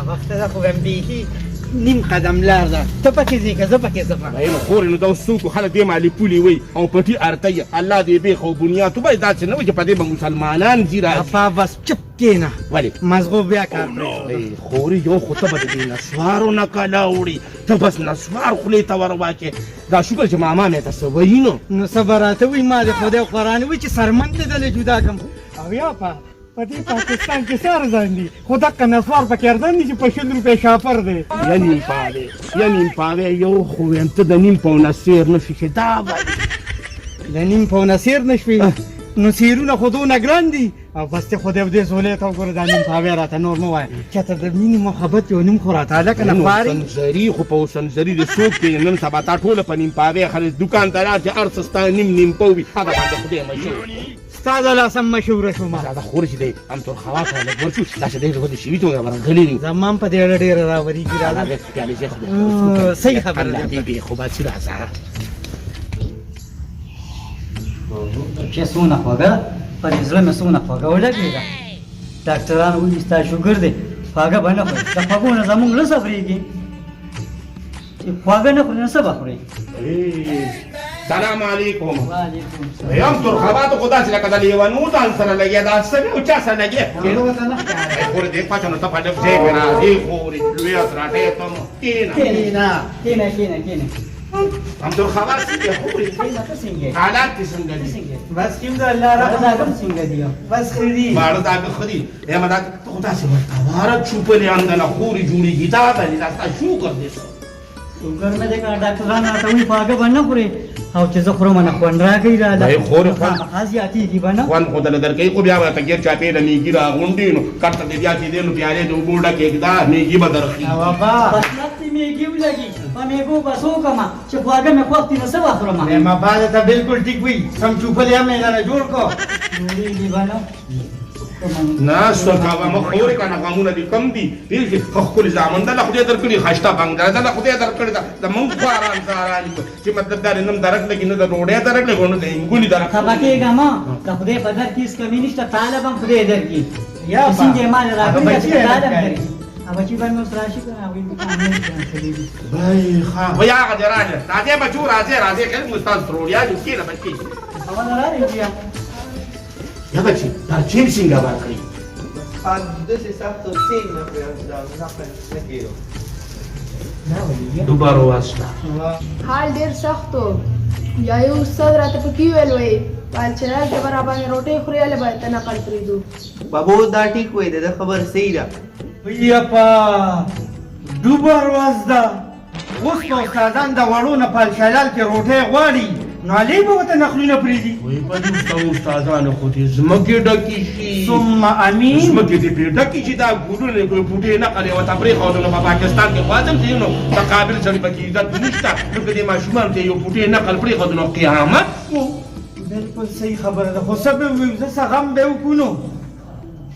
وخت دا خو هم بیخي نیم قدم لار ده، ته پکې ځې که زه پکې ځم؟ نو خورې، نو دا اوس څوک خلک دې مالي پولې وایي او پټي ارته یې الله دې بېخ او بنیاد وبایي، داسې نه وي چې په دې به مسلمانان ځي راځي. اپا بس چپ کښېنه. ولې؟ مزغو بیا کار پرېښود. خورې، یو خو ته به د دې نسوارو نه کلا وړي، ته بس نسوار خولې ته ور واچې. دا شکر چې ماما مې ته څه وایي. نو نو څه به راته وایي؟ ما دې خدای قرآن وایي چې څرمن دې دلې جدا کړم. او یا په په دې پاکستان کې څه ارزان دي، خو دقه نسوار پکې ارزان دي چې په 20 روپۍ شاپر دی. یا نیم پاوې، یا نیم پاوې. یو خو وایم ته د نیم پاو نه سیر نه شي چې دا به د نیم پاو نه سیر نه شوې، نو سیرونه خو دونه ګران دي. او بس ته خدای دې زولې ته وګوره، دا نیم پاوې راته نور مه وایه چې ته د مینې محبت یو نیم خو راته هلکه نه خوارې. سنځري خو په سنځري دې څوک پېژني؟ نن سبا تا ټوله په نیم پاوې خلک دوکان ته لاړ چې هر څه ستا نیم نیم پاو وي، هغه باندې خدای مشهور. ستا د لاسه مشهوره شوم. دا خور چې دی هم تور خوا سره لږ ورشو، دا چې دی ودې شوي ته ورغلي دي. زما هم په دې اړه ډېره راورېږي. راځه، صحیح خبره ده، دې بې خو باسي. راځه. چې څونه خوږه ده، په دې زړه مې څونه خوږه ولګېده. ډاکټران وایي ستا شوګر دی، خواږه به نه خورې. د خوږو نه زموږ زړه صبرېږي. چې خواږه نه خورې نو څه به خورې؟ سلام علیکم. وعلیکم سلام. یم تر خباتو خدا چې لکه د لیونو ځان سره لګیا، دا څه او چا سره لګیا؟ خورې دې پاچا، نو ته په لږ ځای کې راځې. خورې، لوی اسراټې ته مو کښېنه. کښېنه کښېنه کښېنه کښېنه. هم تر خبر څنګه خورې؟ څنګه حالات دې څنګه دي؟ بس کیم د الله رحم. دا څنګه دي؟ بس ښه دي. ماړه دا ښه دي. یم دا ته خو داسې ورته واره چوپلې اندله خورې جوړېږي، دا به دا ستا شوګر دی؟ شوګر مې دی که ډاکټران راته وایي خواږه به نه خورې، او چې زه خورم نه خوند راکوي راله. خورې خامخا زیاتېږي به نه. خوند خو دله درکوي، خو بیا به ته ګیر چاپېره میږي راغونډې، نو کټ ته دې بیا چې دی نو پیالې د اوبو ډکې ږده، میږي به درخي. بس لت دې میږي ولګي، په میږو به څه وکړم چې خواږه مې خوښ دي، نو څه به خورم؟ ما ته بالکل ټیک وي، سم چوپلې هم یې درنه جوړ کړو. جوړېږي به نه. نه څه کوه مه خورې، که نه غمونه دې کم دي. پېښې ښه ښکلي زامن دله خدای درکړي، ښایسته بنګله دله خدای درکړې ده. زموږ خواران زاران یو چې مطلب دا دی نه هم درک لګي، نه د ډوډۍ درک لګي، نه د انګولي درک. خفه کېږه مه، د خدای په در کې هېڅ کمي نشته، تا له به هم خدای درکړي. یا چې څنګه یې مال راکړي بچي داسې تا له هم درکړي. درکړي. بچي به مې اوس راشي که نه؟ هغوی مې کامل دي. وای ښه، وای هغه دې راغی. راځې بچو، راځې راځې. خیر مو ستاسو تروریا دي. کښېنه بچي. اوله راغی بیا. یا بچي، پرچې څنګه ورکړي؟ داسې سخت او سین نه پرې نقل نه کېدو. دوباره واسطه. حال ډېر سخت و. بیا یو استاد راته پکې وویل، وایي ویل چې دلته به راباندې روټۍ خوري، هله به ته نقل پرېږدو. بابو دا ټیک وایي، د ده خبره صحیح ده. یپا ډوبه ورځ ده. اوس به استادان د وړو نه په الشلال کې روټۍ غواړي، نو هلې به ورته نقلونه پرېږدي. وایي په دې استادانو خو دې ځمکې ډکې شي. ثم امین. ځمکې دې پرې ډکې شي. دا ګلونه یې بوټې نقل یې ورته پرېښودو، نو په پاکستان کې خو هسې چې نو د قابل سړي پکې عزت نشته، نو که دې ماشومانو ته یو بوټې نقل پرېښودو نو قیامت و. بالکل صحیح خبره ده، خو څه به ووایو، زه څه غم به وکړو نو؟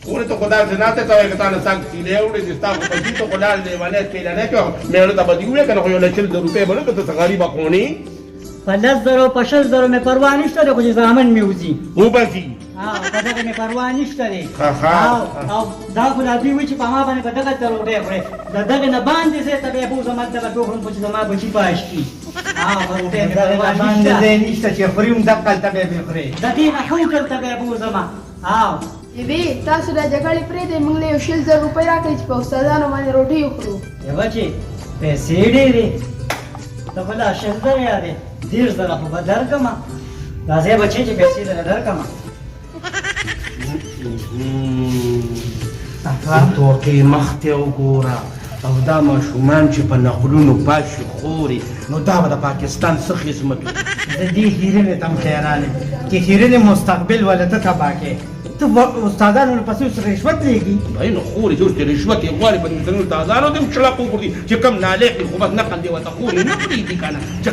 خورې، ته خو داسې ناسته ته وایې که تا نه څنګ سیلی وړي چې ستا خو بچي ته خو لاړ لیونی سپېلنی کړې. مېړه ته به دې ووایې که نه خو یو له 20 زره روپۍ به نه که ته څه غریبه خونې. په 10 زرو په 20 زرو مې پروا نشته دی، خو چې زامن مې وځي. وبځي. په دغه مې پروا نشته دی. ښه. او دا خو لا دوی وایي چې په ما باندې به دغلته روټۍ خورې، د دغې نه باندې ځای ته به یې بوځم، هلته به پرې وخورم، خو چې زما بچي پاش کړي. په روټۍ مې دغې پروا نه باندې نشته. ځای نشته چې خوري هم دقلته به یې خورې. د دې نه ښه هوټل ته به یې بوځم. وی تاسو دا جګړې پرېږدئ، موږ له یو 20 زره روپۍ راکړئ چې په استادانو باندې روټۍ وخورو. یوه چې پیسې ډېرې، ته خو لا 20 زره یادې، 30 زره خو به درکړم. راځئ بچې چې پیسې دله درکړم. توقې مخ ته وګوره، او دا ماشومان چې په نقلونو پاشي خورې، نو دا به د پاکستان څه خدمت وکړي؟ زه دې خیرنې ته هم حیران یم چې خیرنې مستقبل وله ته تباه کړې، ته استادانو له پسې اوس رشوت لېږي. وایي نو خورې، چې اوس دې رشوت یې غواړي، په دې اوسنیو استادانو دې هم چړق وخوري چې کوم نالایق دي، خو بس نقل دې ورته خورې نه پرېږدي که نه چې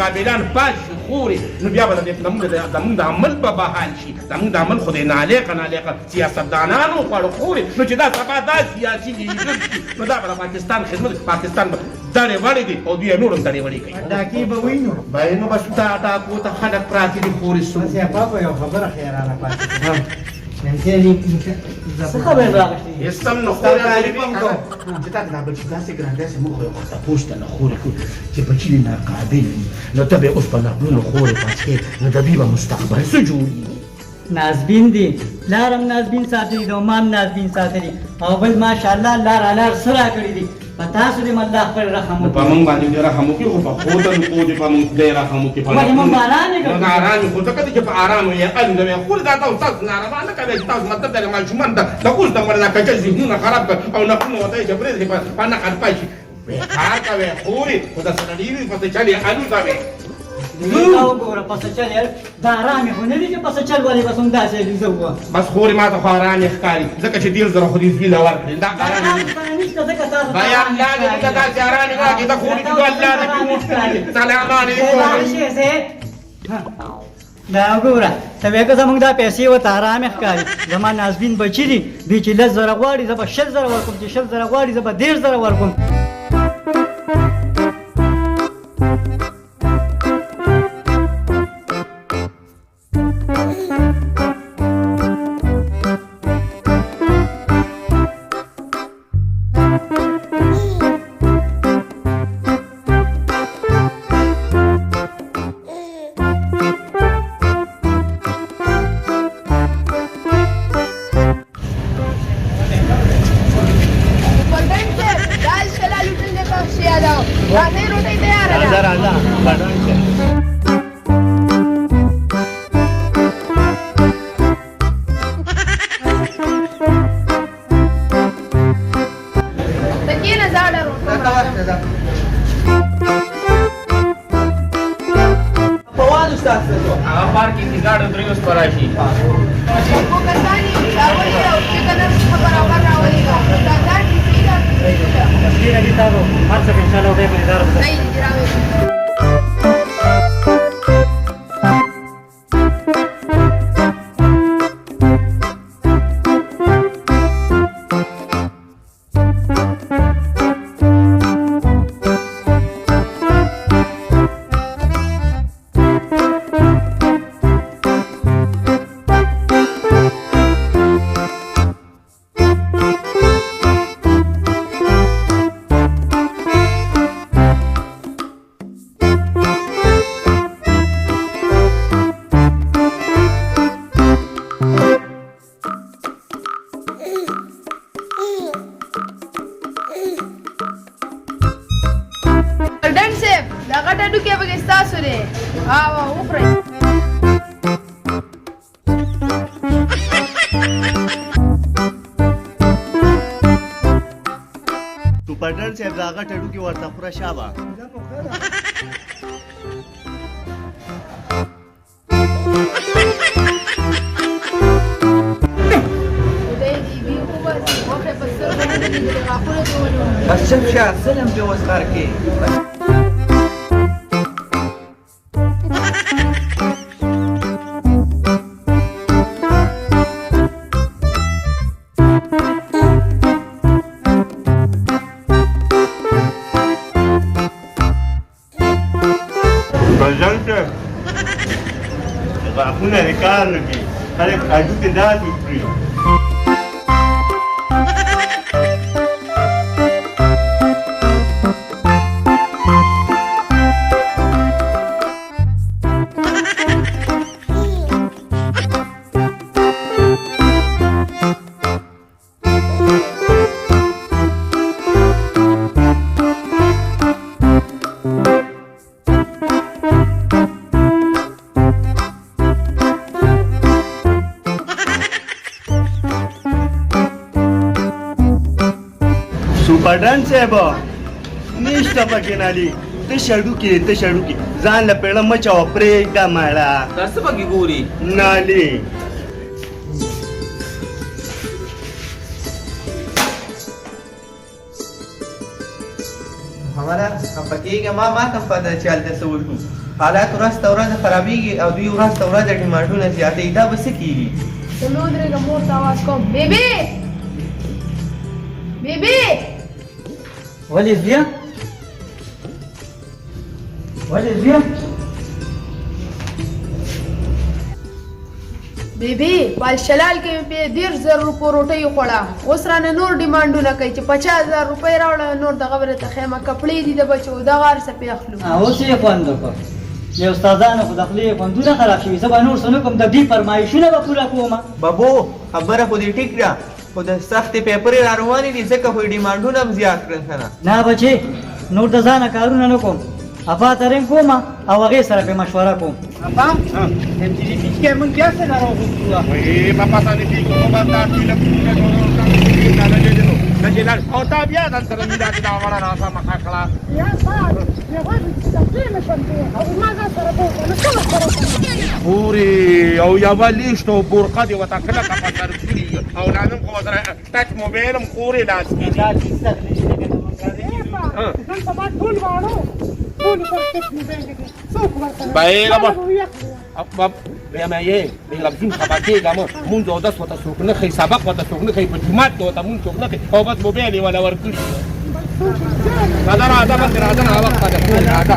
قابلان پاس شي خورې، نو بیا به زموږ د عمل به بحال شي. زموږ د عمل خو دې نالایقه نالایقه سیاستدانانو وخوړو خورې، نو چې دا سبا دا سیاسي لیډر شي، نو دا به د پاکستان خدمت. پاکستان به دړې وړې دي او دوی یې نور هم دړې وړې کوي. ډاکې به وایي نو. بای نو بس دا ډاکو ته خلک پراته دي خورې. څوک بس یاپا په یو خبره حیرانه پاتې شوم. څه خبر به اخیستې؟ هېڅ هم نه ستا خورې تعریف هم کوم. چې تا ته دا بچي داسې ګران داسې موږ خو یو خو تپوس ته نه خورې کو چې بچي دې ناقابل وي نو ته به یې اوس په نقلونو خورې پاس کې نو د دوی به مستقبل څه جوړېږي؟ نازبین دي، پلار هم نازبین ساتلي دي او ما هم نازبین ساتلي، او بل ماشاءالله الله راله څه راکړي دي. په تاسو دې هم الله خپل رحم نو په وکړي. موږ باندې دې رحم وکړي، خو په ښو طریقو دې په موږ خدای رحم وکړي. په ولې موږ آرام یې نو کړو؟ آرام یې خو ځکه دی چې په آرام یې الو دی. خور دا تاسو تاسو ناروا نه کوئ چې تاسو مطلب دی ماشومان د اوس د مړه کچه ذهنونه خراب کړ او نقلونه ورته یې چې پرېږدي په نقل پای شي. کار کوې خورې خو د سره ډېرې په څه چلې الوزوې. دا وګوره په څه چل، دا آرام یې خو نه دي چې په څه چل ولې بس همداسې الوزه وه. بس خورې ما ته خو آرام یې ښکاري ځکه چې 30,000 خو دې زوی له ورکړې دا آرام آرام سره نشته ځکه تاسو ته بیا آرام الله دې موږ ته داسې آرام راکړي د خورې چې الله دې پرې وکړي سلامان دې وکړي. دا وګوره ته وایې که زموږ دا پیسې ورته آرامې ښکاري. زما نازبین بچي دي، دوی چې 10,000 غواړي زه به 20,000 ورکوم، چې 20,000 غواړي زه به 30,000 ورکوم. سپرډنټ صاحب، دال شلا لوټل دی په شیا ده، راځئ روټۍ تیاره ده. راځه راځه پردن صاحب. ته کښېنه، زه آډر ورکوم. دا ورته ده. فواد استاد څه شو؟ هغه پارک کې ګاډو درې اوس پر راشي. خو کسان یې راولي او چکن هم ښه برابر راولېږه. استادان دي صحیح ده صحیح ده. ډېره دي تاسو هر څه انشاءالله به په اداره صحیح دي راولېږه. ډنډ صاحب، دا غټه ډوکی پکې ستاسو دی. ها وخورئ. سپرډن صاحب دا غټه ډوکی ورته خوره شابه. خدای دې وي وباسي، غوښه په سترګو نه دي لیدلې، غاښونه دې ونه وهي. بس چپ شه، سلم پې اوس غر کې. پردن صاحب غاښونه دې کار نه کوي، خلک هډوکي داسې خوري. سپرډن صاحب نشته پکې نالي، ته شډوکې ته شډوکې ځان له پېړه مه چوه، پرېږده مړه. دا څه پکې ګوري؟ نالي. هماغه خفه کېږه ما، ما ته هم پته ده چې هلته څه وشو. حالات ورځ ته ورځ خرابېږي او دوی ورځ ته ورځ ډیمانډونه زیاتوي، دا به څه کېږي؟ ته مې ودرېږه، مور ته اواز کوم. بیبي بیبي. ولې زویه؟ ولې زویه؟ بیبي په الشلال کې مې په 30,000 روپو روټۍ وخوړه، اوس رانه نور ډیمانډونه کوي چې 50,000 روپۍ راوړه، نور دغه به درته ښیم، کپړې دي د بچو دغه هر څه پرې اخلو. اوس یې خوند وکړ. د استادانو خو د خولې خوندونه خراب شوي، زه به نور څه نه کوم، د دوی فرمایشونه به پوره کوم. بابو خبره خو دې ټیک ده، خو د سختې پیپرې را روانې دي، ځکه خو یې ډیمانډونه هم زیات کړل که نه؟ نه بچې، نور د ځانه کارونه نه کوم، ابا ته رنګ کوم او هغې سره پرې مشوره کوم. ابا ام چې دې پیچکه مونږ بیا څه راوغوښتو؟ وې په پته نه کېږي، خو بس دا ټیلیفونونه او تا بیا دلته د میلاد دا وړه راسه مخه کړه. خورې او یوه لیشت او برقه دې ورته کلکه په سر کړي او لا نن خو ورسره ټچ موبایل هم خورې لاس کې دي. نن سبا ټول واړو ټول سره ټچ موبایل دي، څوک ورته بیا مې یې لفظون خفه کېږه مه، مونځ اودس ورته څوک نه ښیي، سبق ورته څوک نه ښیي، په جومات کې ورته مونځ څوک نه ښیي او بس موبایل یې وله ورکړي. راځه راځه بس راځه ناوخته ده خورې راځه.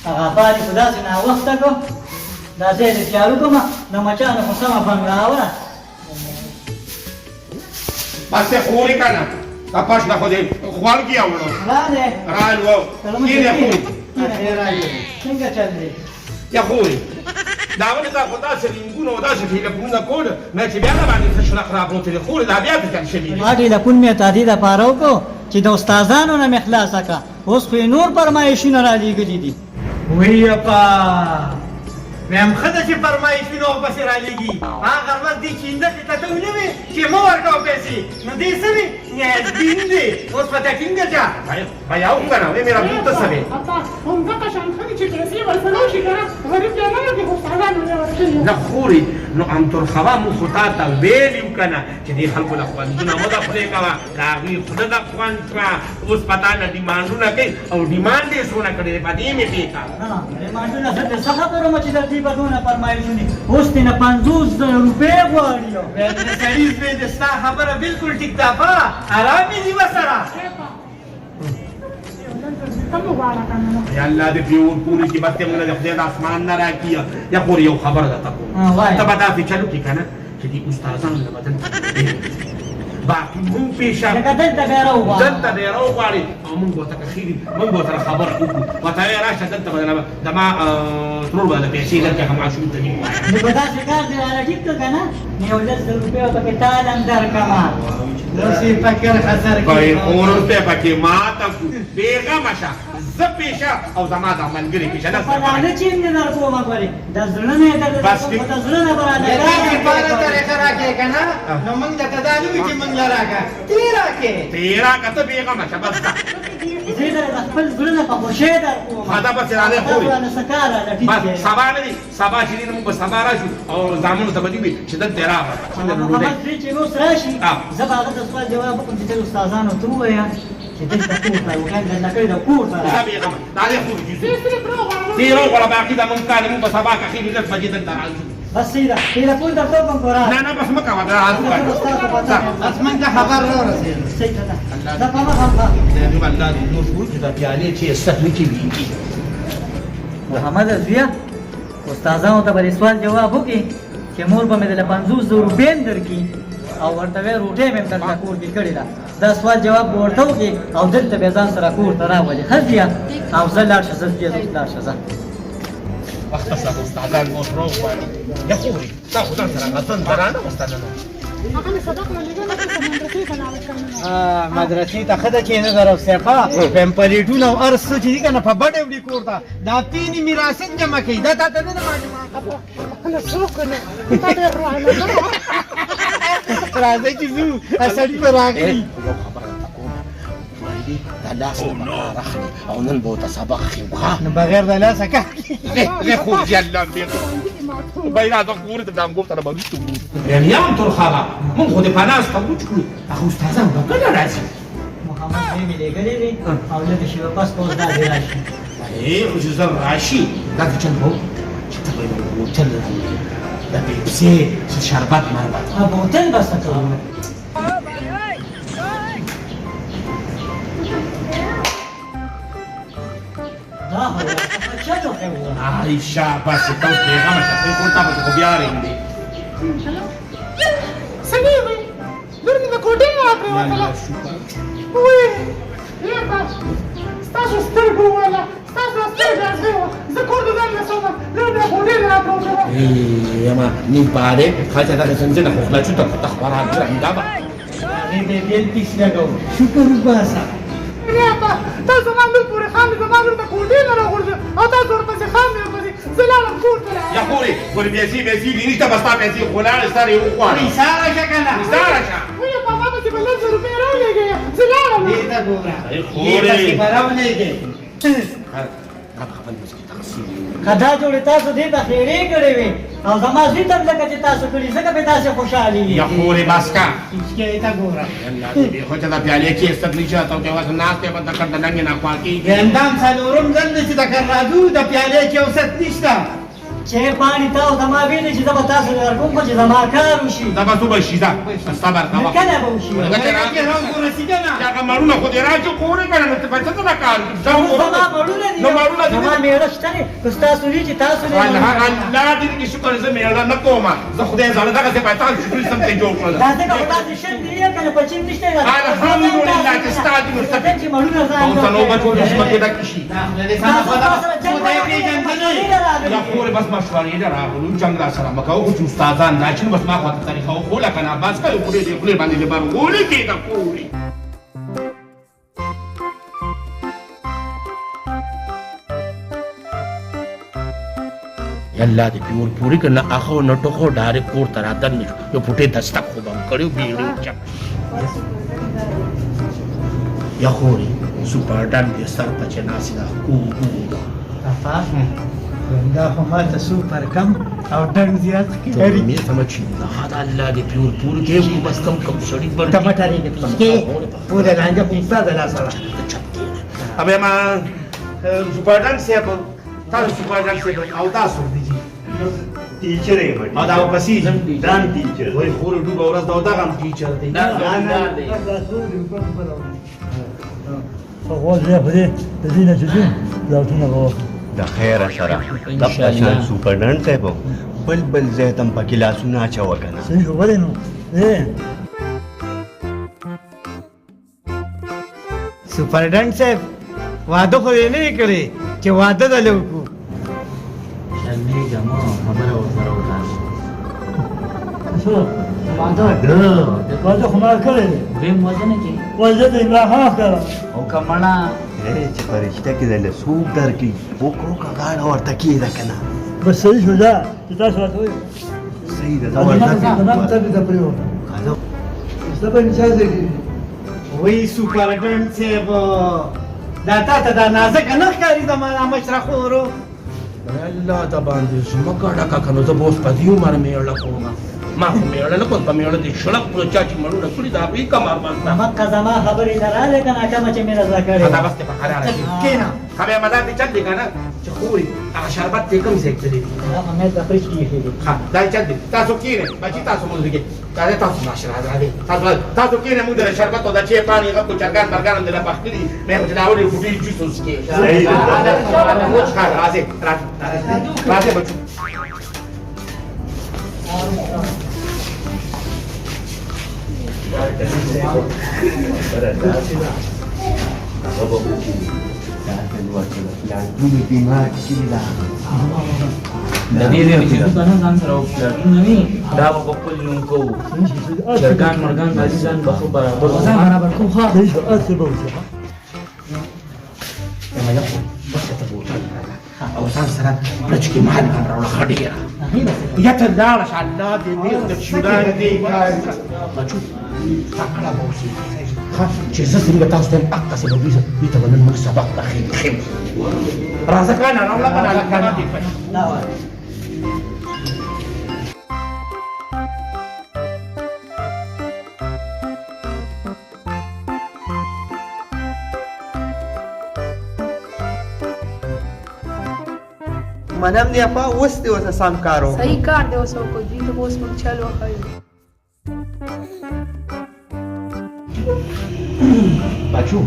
هغه ابا دې خو داسې ناوخته کړو، دا ځای دې تیارو کړم، د مچانو خو سمه بنګړه وه. بس ته خورې که نه دا پښ نه خو دې خوړګي اوړو راغی رالو کښېنه خورې. څنګه چل دی؟ یا خورې دا ولې تا خو داسې رنګونه او داسې ټیلیفونونه کول نه چې بیا راباندې څه شړق راپروت دی خورې، دا بیا څه چل شوي دي؟ ما ټیلیفون مې ته دې دپاره وکړو چې د استادانو نه مې خلاصه کړه، اوس خو یې نور فرمایشونه رالیږلي دي. وی اپا ویم ښه ده چې فرمایشونه ورپسې رالیږي، هغه ورځ دې چیندخې ته ته ونه وې چې مه ورکوه پیسې، نو دې څه وې نیازبین دی اوس پته ټینګه شه. بیا وکړه وې مې ربون ته څه وې؟ اپا همدغه شان ښه دي چې پیسې ورسره وشي که نه غریب بیا نه ورکوي، خو استادانو بیا ورکوي. نه خورې نو امترخوا مو خو تا ته ویلي وو که نه چې دې خلکو له خوندونه مه د خولې کوه، د هغوی خوله د خوند شوه، اوس په تا نه ډیمانډونه کوي او ډیمانډ یې څونه کړی دی په دې مې پېښه. ډیمانډونه زه ترې څه خبر وم چې د دوی به دونه فرمایشونه اوس ترې نه 50,000 روپۍ غواړي. ویل د سړي زوی د ستا خبره بلکل ټیک ده اپا، ارامې دي ورسره. یا الله دې پرې اور پورې کړي، بس ته موږ له خدای د اسمان نه راکړي. یا خورې یو خبره درته کوم، ته به داسې چلو کړې که نه چې دې استادانو له به دلته باقي مونږ پېښه لکه دلته بیا راوغواړي، دلته بیا راوغواړي او مونږ ورته که ښه دي مونږ به ورسره خبره وکړو، ورته وایي راشه دلته به د ما ترور به د پیسې درکړي، هغه ماشوم ته نیم وایه. نو په داسې کار دې راله ټیک کړه که نه نو یو 10,000 روپۍ به پکې تال هم درکړم. اوس یې فکر خسر کړي خور اوس یې پکې ماته کړو، بېغمه شه، زه پېښه او زما دا ملګري پېښه. لس په لالچ یې هم نه درکوم ګورې، د زړه نه یې درته بس درکوم، خو د زړه نه به راله داسې پاره طریقه راکړې که نه نو موږ درته دا نه وي چې موږ له راکړه، ته یې راکړې. ته یې راکړه، ته بېغمه شه بس ځه. زه درته د خپل زړه نه په خوښۍ درکوم. ښه دا بس راله خورې. تا څه کار راله ټیک بس دی. سبا نه دی، سبا چې دی نو موږ به سبا راشو او زامنو ته به دې وي چې دلته یې راغله. محمد زوی چې اوس راشي زه به هغه ته سوال جواب وکړم چې ته استادانو ته ووایه چې دلته کور ته روغه دلته کړې ده کور ته راشه. بېغمه دا دی خور جوزو تېر وغواړه، باقي دا موږ کار موږ به سبا که ښې 10 بجې دلته راځو. بس صحیح ده، ټیلیفون درته وکړم که راغی؟ نه نه بس مه کوه، دا راځو. بس موږ ته خبر را ورسېد. صحیح ده، زه په مخه ښه. الله دې نور جوړ کړي دا پیالې چې سخت نه کېږي. محمد زویه استادانو ته به دې سوال جواب وکړي چې مور به مې درله 50,000 روپۍ هم درکړي او ورته وایې روټۍ مې هم درته کور کې کړې ده، دا سوال جواب به ورته وکړي او دلته به ځان سره کور ته راولي. ښه زویه او زه لاړ شه، زه زویه زه لاړ شه ځه. وخته سره استادان اوس راوغواړي. یا خورې تا خو ځان سره غزن درانه وسته نه هغه مې سبق نه لیدل چې مدرسې ته لاړه شم. مدرسې ته ښه ده چې نه درو صفا پمپلیټونه او هر څه چې دي که نه په بډه وړي کور ته، دا پینې میراثن جمع کوي، دا تا ته نه ده معلومه. نه څوک نه تا ډېر روانه ده. راځئ چې ځو، سړي به راغلي. یو خبره درته کوم، وایي دي د لاس نه به کار اخلي او نن به ورته سبق ښیو. ښه نو بغیر د لاسه کار کېږي. خور جي الله دې بای راځه خورې ته د انګور سره به وروسته ګورو. یعنې هم ترخه مونږ خو دې په ناسته وچ کړو، هغه استادان به کله راځي؟ محمد زوی مې لېږلی دی او لږه شېبه پس به اوس دا دی راشي. خو چې زر راشي داسې چل به وکړو چې ته به یو بوتل راوړې د پیپسې څه شربت مربت. بوتل به څه کوو؟ دا خو یو څه چل وکړ. آی شاباش ته اوس بېغمه شه، ته کور ته به خو بیا رېږدې. څنګه یې وایي؟ لور مې د کوټې نه راپرېوتله. وی یپه ستاسو سترګو والا، ستاسو سترګه ازغې وه، زه کور ته ځان رسوم، لور مې د کوټې نه راپرېوتله. یما نیم پاره خاصه دا څنګه نه خو خلاص ته ته خبره ګرنده به هغې به بیل پیس لګو، شکر وباسه. یپه تا زما لور پورې خاندې، زما لور د کوټې نه راغورځېده او تاسو ورپسې خاندې ورپسې. زه لاړم کور ته لاړم. یا خورې ګورې پیسې پیسې دې نشته، بس تا پیسې خو لاړې سر یې وخواړه. ایساره شه که نه؟ ایساره شه. وی په ما پسې به 10,000 روپۍ راولېږې، زه لاړم. دې ته ګوره، ای دې خورې. پسې به راولېږې. خپل مسکین تقسیم. که دا جوړې تاسو دې ته خیرې کړې وې او زما زوی ته هم لکه چې تاسو کړي، ځکه به تاسې خوشحالي وي. یا خورې بس کا. هیڅکې ته ګوره. الله دې بې خو چې دا پیالې کې ستر نشي راته کې اوس ناست دی، بس د کړ د ننګې نه خوا کېږي. ګندام څلورم ځل دی چې د کر راځو، د پیالې کې اوسط نشته. چې پاڼې تا او زما ویلې چې زه به تاسو له درکوم، خو چې زما کار وشي. دا به څه به شي؟ دا صبر کوه. کله به وشي؟ ولکه چې چې راوګوره سي که نه؟ چې هغه مړونه خو دې راچو خورې که نه، نو ته به څه ته دا کار وکړې؟ نو زما مړونه دي. نو مړونه دي. زما مېړه شته دی، که ستاسو دي چې تاسو دې الله الله دې کې شکر، زه مېړه نه کوم، زه خدای زړه دغسې پیسان شکر سم ته جوړ کړل. دا ځکه خو تاسې شل دي که نه، په چین نشته. الحمدلله چې ستا دي نو څه چې مړونه ځان او څه نو بچو دې ځمکې ډکې شي. دا خوله دې سمه خو خدای پېژندلی. یا خورې بس مشورې له راغلو، جنګ را سره مه کوه، خو چې استادان راشي نو بس ما خو ته طریقه وښوله که نه، بس که خولې دې خولې باندې دې برغولې کېده خورې. الله دې پیور پورې که نه اخو نه ټوخو ډایرکټ کور ته رادننه شو، یو پوټې دستک خو به هم کړی و، بیړۍ چپ. یا خورې سپرډن دې سر ته چې ناستې ده کوګو. افا دا خو ما ته سوپر کم او ډنډ زیات ښکاري. مې سمه چې دا الله دې پیور پورې کې بس کم کم سړي بر ته مه ډارېږه پیچکې، پوره لانجه خو ستا د لاسه وه. چپ کښېنه. ابه ما سپرډن صاحب، تاسو سپرډن صاحب او تاسو دي جي ټیچر یې او دا ورپسې دان ټیچر. وایي خورې ډوبه ورځ ده او دغه هم ټیچر دی. غواړي خو دې د دې نه چې ځو پلاټونه به واخلو. د خیره سره دغه شان سپرډن صاحب بل بل ځای ته هم پکې لاسونه اچوه که نه. صحیح خو ولې نو سپرډن صاحب واده خو یې نه وي کړی چې واده دله وکړو. شرمېږه مه، خبره ورسره وکړه. څه واده؟ واده خو ما کړی دی. دویم واده نه کوې؟ واده د عمران خان ښکاره. او که مړه چې په رشته کې دله څوک درکړي، وکړو که غاړه ورته کېده که نه. بس صحیح شو دا چې تاسو راته وایئ. صحیح ده، زه ورته زما په طبع ته پرېوتم. زه به مې چا ځای کېږي. وایي سپرډن صاحب دا تا ته دا نازکه نه ښکاري زما دا مشره خورو. الله ته باندې ځمکه ډکه که نو زه به اوس په دې عمر مېړه کوم. ما خو مېړه نه کوم، په مېړه دې شړق کړو، چا چې مړونه کړي د هغوی کمر بسته. مکه زما خبرې ته راغلې که نه، کومه چې مې درته کړې. دا بس دې په قراره شي. کښېنه. ښه بیا مزار دې چل دی که نه چې خورې هغه شربت دې کوم ځای تللی دی؟ دا خو مې د فریج کې ایښی دی. ښه دا چل دی، تاسو کښېنئ بچي، تاسو مونږ کې دا دی، تاسو ماشره راځئ، تاسو کښېنئ، مونږ د شربت او د چای پاڼې هغه چرګان مرګان هم درله پخ کړي، مې خو چې دا ولې بوټي جوس وڅښې. ښه راځئ راځئ راځئ بچو. هغه به وکړو. دا ځل ورته د پلاټونو دماغ کې ده. د دې ځای چې ځو که نه ځان سره پلاټونه وي، دا به په خپل نوم کوو. چرګان مرګان راځي، ځان به ښه برابر کوو. ځان برابر کوو، ښه. صحیح شو، هر څه به وشي. بس ته بوتل او ځان سره لچکې مالګه هم راوړه، ښه ډېره. یا ته لاړه شه، الله دې ډېر د شوران دې بچو تکړه به اوسې. ښه چې زه څنګه تاسو ته یم هغسې به دوی ته به نن موږ سبق ته ښیم ښیم. راځه که نه راوړه که نه لکه نه دې. منم دې افا، اوس دې ورته سم کار وکړو. صحیح کار دې اوس وکړو، دوی ته به اوس موږ چل وښیو. بچو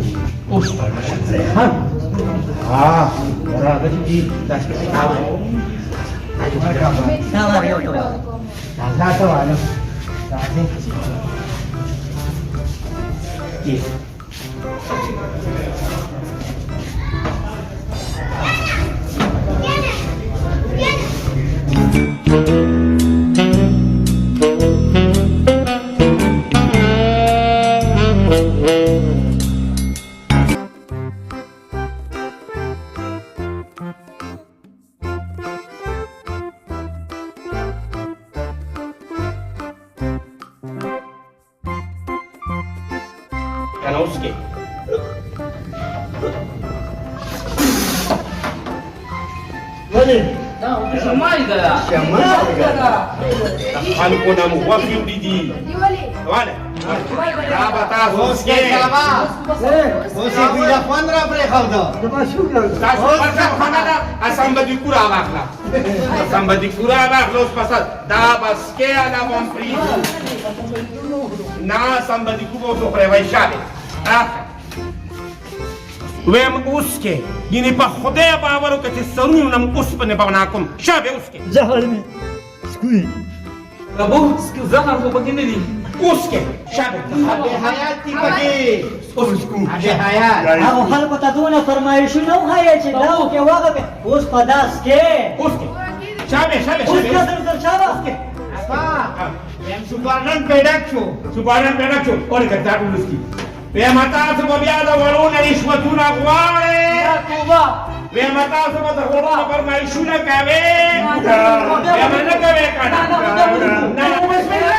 اوس ها ها راغلی دي داسې. راځه والو، راځه. کنه اوس کې ولې؟ شمال ده. خلکو نه مو غوښې وړي دي. دی ولې؟ واله دا به تاسو اوس کې څکئ. اوس یې ګویا خوند را پرېښوده. زما شوګر. تاسو ورته خانه ده، اسم به دې کورا واخله، اسم به دې کورا واخله. اوس پس دا به څکې، اله به هم پرېږدو نه، سم به دې کو به اوس وخورې. وایي شابه راخه. ویم اوس کې یعنې په خدای باور وکړه چې سرونه نه مو اوسپنې به بنا کوم. شابه اوس کې. زهر مې سکوي. ابو، زهر خو پکې نه دي. اوس کې شابه. ابې حیات دي پکې. اوس کو ابې حیات. هغو خلکو ته دونه فرمایشونه وښایه چې دا وکړې وغه وکړې، اوس په داس کې. اوس کې شابه شابه اوس شابه. که سر شابه. ابا یم سوپرنن پیدا شو. سوپرنن پیدا شو. اورې که دا ټول کی ویم تاسو به بیا د وړو نه رشوتونه غواړئ. توبه. ویم تاسو به د وړو نه فرمایشونه کوئ. ویم نه کوئ که نه؟ نه، بسم الله.